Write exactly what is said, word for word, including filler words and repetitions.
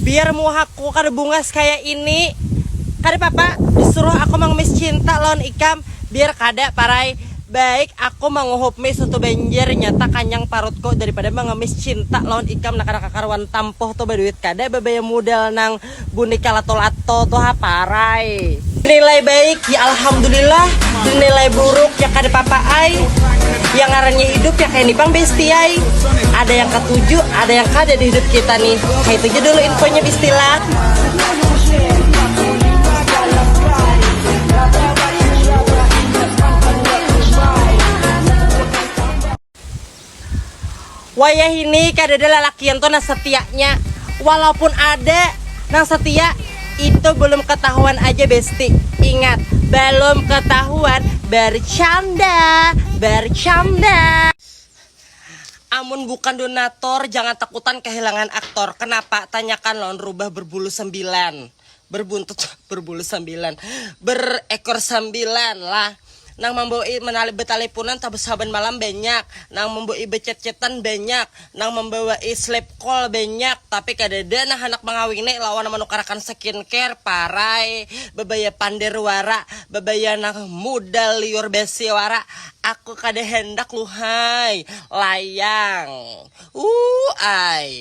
Biar muhaku kada bungas kaya ini, kada papa disuruh aku mangemis cinta lawan ikam. Biar kada, parai. Baik aku manguhup mi soto banjar, nyata kanyang parutku daripada mangemis cinta lawan ikam. Nah, kada kakaruan tampuh tu baduit kada babaya mudal nang bunika lato-lato tu ha, parai. Nilai baik ya alhamdulillah, nilai buruk ya kada papa ai. Yang ngarannya hidup ya kayak ini pang besti ai. Ada yang ketuju, ada yang kada di hidup kita nih. Kayak itu aja dulu infonya, bestilah. Wayah ini kadada lalakian tuh nang setianya. Walaupun ada nang setia, itu belum ketahuan aja, besti. Ingat, belum ketahuan. Bercanda, bercanda. Amun bukan donatur, jangan takutan kehilangan aktor. Kenapa? Tanyakan lawan rubah berbulu sembilan, berbuntut, berbulu sembilan, berekor sembilan lah. Nang membawa menali betalipunan saban malam banyak, nang membawa becet-cetan banyak, nang membawa sleep call banyak, tapi kadada nah anak mengawini lawan menukarakan skincare, parai. Bebaya pander wara, bebaya nang muda liur besi wara. Aku kada hendak luhai, layang. Uh, ai.